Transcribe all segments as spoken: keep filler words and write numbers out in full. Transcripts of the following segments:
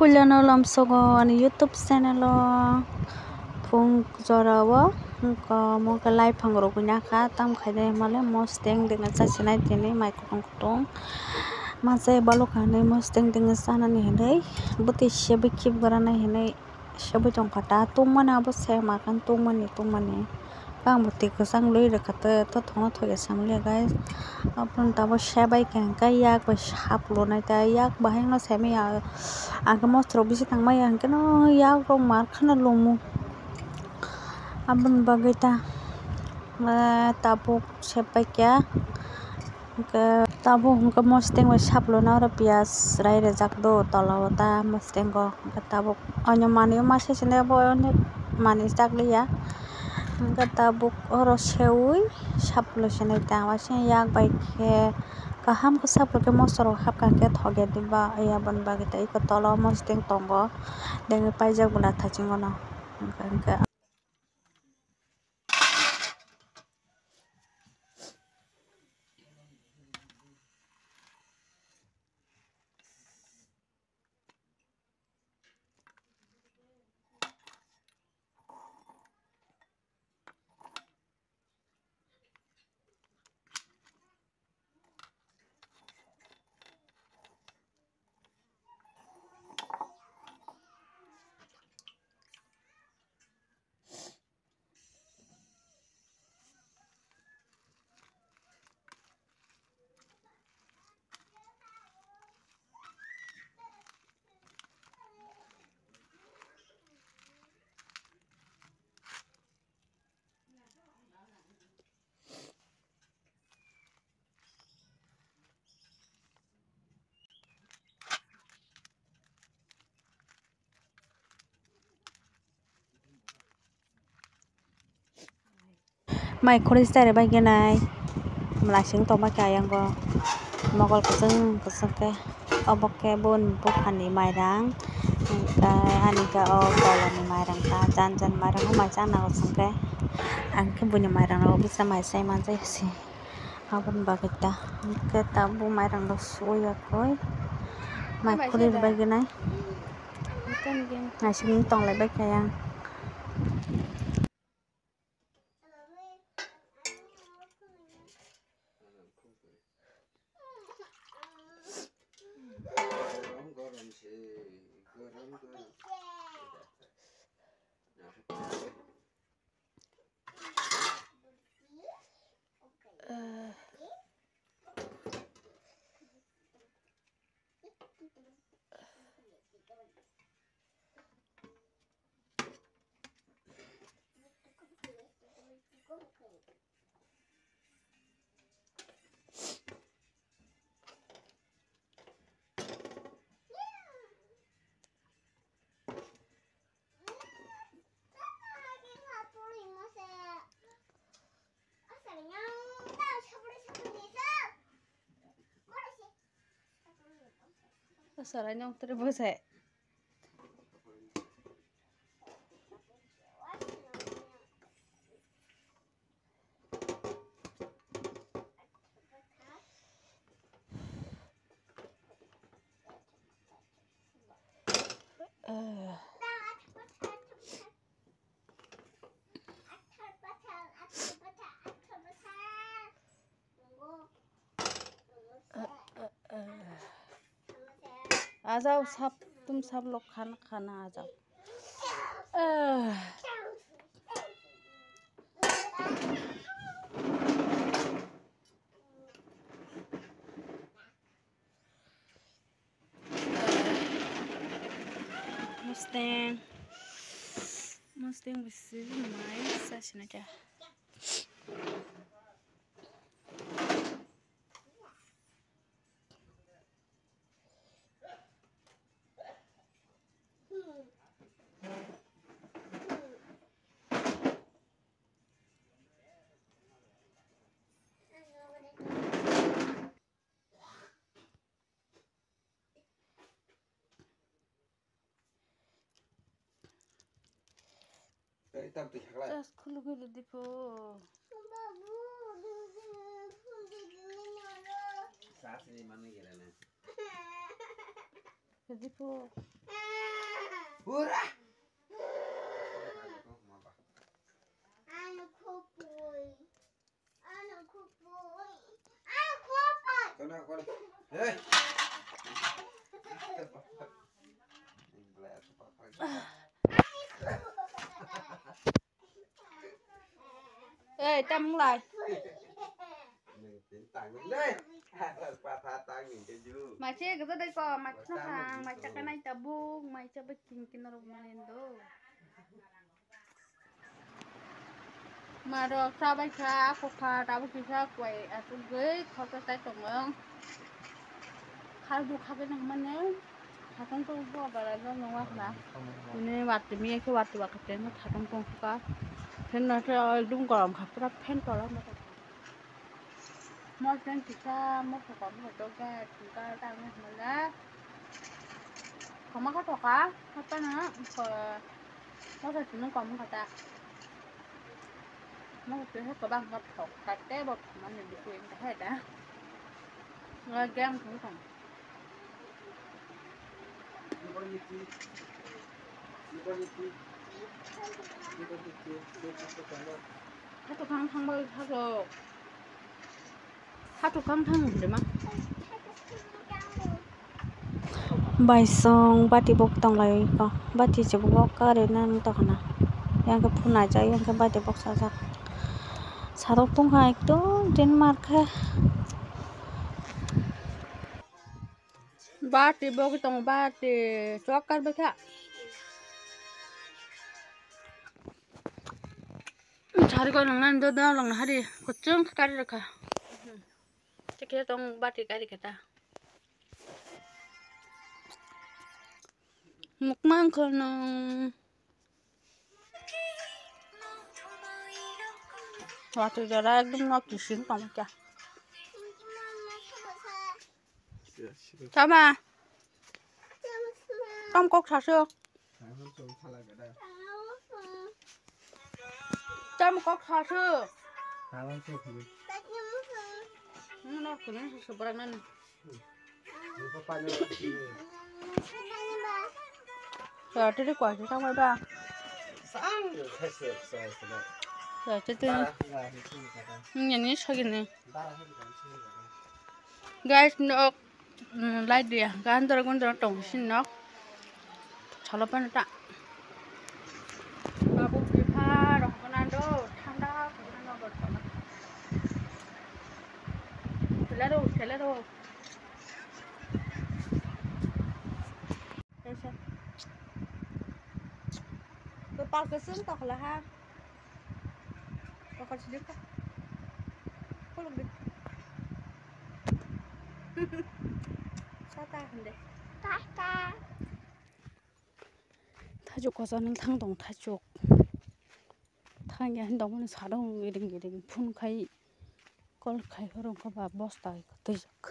Puilano lamsogo ani YouTube channel o phung jora o wngkha omo khe laiphang rok wngya kha, tam khaide himale mosteng dengla chasinai tini mai kutung kutung. Masa balok hinwi mosteng dengla chanani hinwi bwtwi sebwi khip gora nai hinwi sebwi tongkha ta, tungmani abo sema khe tungmani tungmani. Ang bo twi kwchang lui rwkha, twi tothongno thokya samliya guys. Aboni tabuk sebai khe hwnkhe yak bai sap lunai ta, yak bahai no saimanya. Ang khe mostorok bisi tangmaya hwnkhe no yak rok mar kheno lumu. Aboni bagwi ta, ah, tabuk sebai khe. Hwnkhe tabuk hwnkhe mosteng bai sap luna oro piyaj rai rwjak do tola o ta mostengo. Hwnkhe tabuk onyo manwi o masa sene bo onyo manwi chak liya. Hwnkhe tabuk oro seui sap loi sene ta waising yak bai khe kaham khe sap khe moso rok hapkha khe thok ya diba, aboni bagwi ta eko tola o mosteng tongo. Dengwi paijak bo latha chingono. Hwnkhe, hwnkhe. Mai khoroi chari bai khe nai, mwlaising tong bai khe ayang o mokol kwchwng kwchwng khe. Obo khe boni buphani mairang, hwnkhe ani khe o bolani mairang ta, jan jan mairang o mai chana hwnkhe. Ang khe buini mairang rok bisa mai chai manjai se. Aboni bagwi ta hwnkhe ta bo mairang rok sui ya koi. Mai khoroi bai khe nai. Naising tong lai bai khe ayang. Sarai nong tere bwsai. Ajao sap tum sap lok khana khana ajao. Mustang. Mustang bisi mai sa sina kya. Dipo. Pura. Hey. Ei, tam wng lai. Maise gada dai ko, maise no hang, maise kanai tabuk, maise bai kin kin rok malen do. Marok chabai kha, kokha, tabuk kisa kwai aswk gwi khorsa chai tongo. Khar bukha bai nang mane, khatong tong bo bara no nong wak na. Ini wati mi khe wati wak khe teng khatong tong kha. Phen no khe ekdum gorom kha, pura phen tola mo. Mo phen kisa mo kokha mo to ga ga ta mo la. Koma ka toka, kata na ko. Masa sini kamu kata. Mau tuh ke bang ngot thok, kate bok mana di kuing kah da. Nggak game tuh kan. Hato kang thang bai hato. Hato kang thang de ma. Baisong bati bok tong lai ko, bati chibok kare nan to khana. Yang ke phunai jai, yang ke bati bok sajak. Sarok tong hai ekdom din mar khe. Bati bok tong bati chok kar bekha. Sari ko nang nan do do lang hari kuchung kari rakha. Chekhe tong bati kari kata. Mukmang khonong. Wati jora ekdom no kising tong kya. Tama. Tam kok sasu. Tam kok sasu. Muno kuning susu berak nan. Ya, tadi kuah kita apa dah? Ya, tadi. Ini nih segini. Guys, nok, mm, light dia. Gandor gondor tong sin nok. Chalo pen ta. Babu bipa rok konan do, thanda konan do bor konan. Thelero, thelero. Kaisa. Kopal kesung tokla ha. Kokor sini ka. Kolok de. Tata hande. Tata. Thaichuk kosa nang thang tong thaichuk. Thang ya hin tong mani sadong iring iring phun khai kol khai horong kha ba bosta twijak.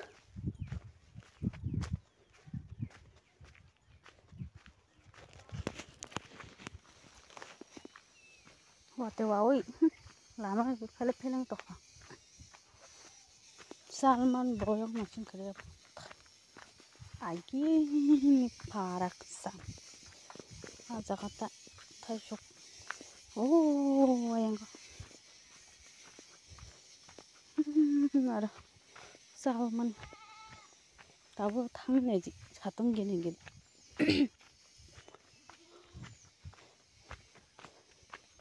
Wate wawi lama phele pheleng tokha. Salman boyong masing kare. Agini parak sam. Aja kata thaisuk. Oh, ayang. Aro Salman. Tabo thang neji satung gini gini.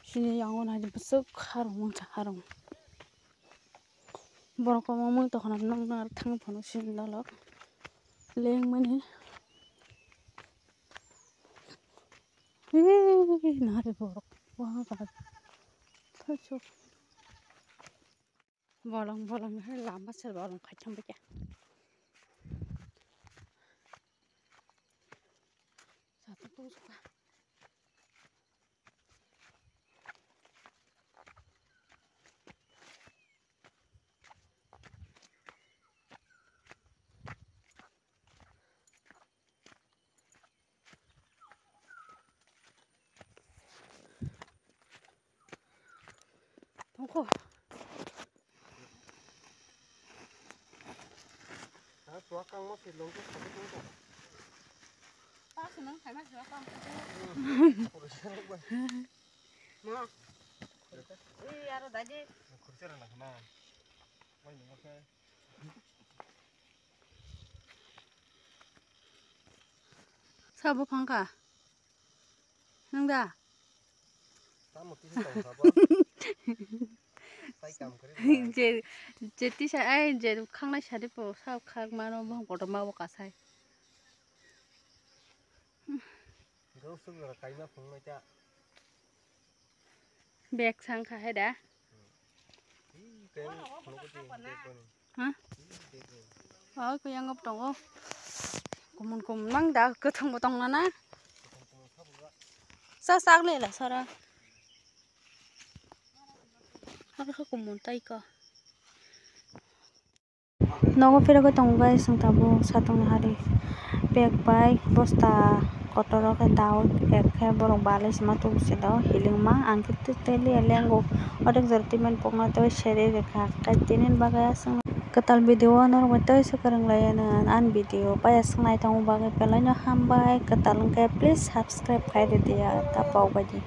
Sini yango na di besok harung mangsa harung. Borok kwbangma tongkhana nokna thang phano sini dalok lengmani. Hei, nari borok. Wah, thaichuk. Bolong bolong hai lama se bolong khai thang bwkha. Satung tong suka. Tongkho. Ha, tuak kang mo si longkhe sabi tongkho. Pas Sabo phangkha. Nang da? Tamo kisa tong sabo. Sai kam kari. Je, je tisa ai je khangnai sadi po sa khak mano bang kotor ma bo kasai. Gau suk jora kaima phung mai ta. Bag sang kha hai da. Ih, kaya phung ko ti bag ko ni. Ha? Ih, bag ko. Oh, kaya ngop tongo. Kumun kumun mang da, kethang bo tong na na. Sa sak le la sara. Har kha kumun tai ka. Nogo phirogwi tongo guys, chwng tabuk satung hari bag bai bosta kotor o khe daui ek khe borok balai sima tubu silo hilikma ang khe twi twi lengo odek jora twi mani pokno tei seri rwkha khe tini bagwi aswk kwtal video o norok bai tei se kwrwng lai anw ani video bai aswk nai tongo bagwi belai no hambai kwtal wngkhe please subscribe khai rwdi ya ta pok bai di.